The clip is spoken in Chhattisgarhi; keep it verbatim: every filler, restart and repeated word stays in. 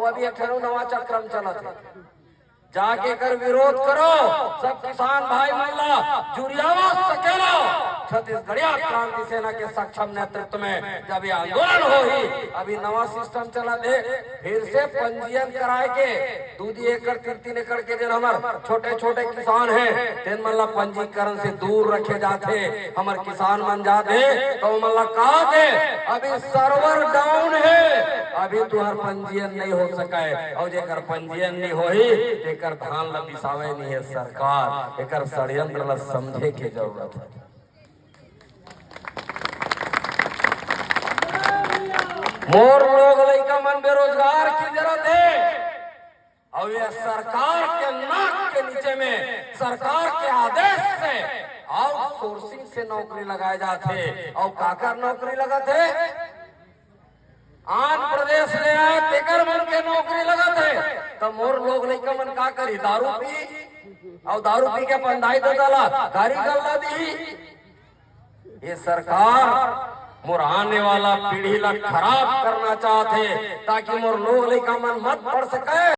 अभी एक ठन नवा चक्रम चलत हे, जाके एकर विरोध करो। सब किसान भाई मन ला जुरियावा सकेलो, छत्तीसगढ़िया क्रांति सेना के सक्षम नेतृत्व में जब ये आंदोलन होही, अभी नवा सिस्टम चलत हे, फिर से पंजीयन कराए के दू दू एकड़, तीन तीन एकड़ के जेन हमर छोटे छोटे किसान हे, तेन मन ला पंजीकरण से दूर रखे जाथे। हमर किसान मन जाथे त ओमन ला कहा दे, अभी सर्वर डाउन हे, अभी तुहर पंजीयन नहीं हो सके। अउ जेकर पंजीयन नहीं होही, तेकर धान ला बिसावे नहीं हे सरकार। एकर षड्यंत्र ला समझे के जरूरत हे। मोर लोग लइका मन बेरोजगार की जरूरत हे। अउ ये सरकार के नाक के नीचे में, सरकार के आदेश से आउटसोर्सिंग से नौकरी लगाए जाथे। अउ काकर नौकरी लगत हे? आंध्र प्रदेश ले आए तेकर मन के नौकरी लगत हे। त मोर लोग लइका मन का करी? दारू पी, अउ दारू पी के पंडाई ददा ला गारी गल्ला दी। ये सरकार मोर आने वाला पीढ़ी ला खराब करना चाहत हे, ताकि मोर लोग लइका मन मत पढ़ सके।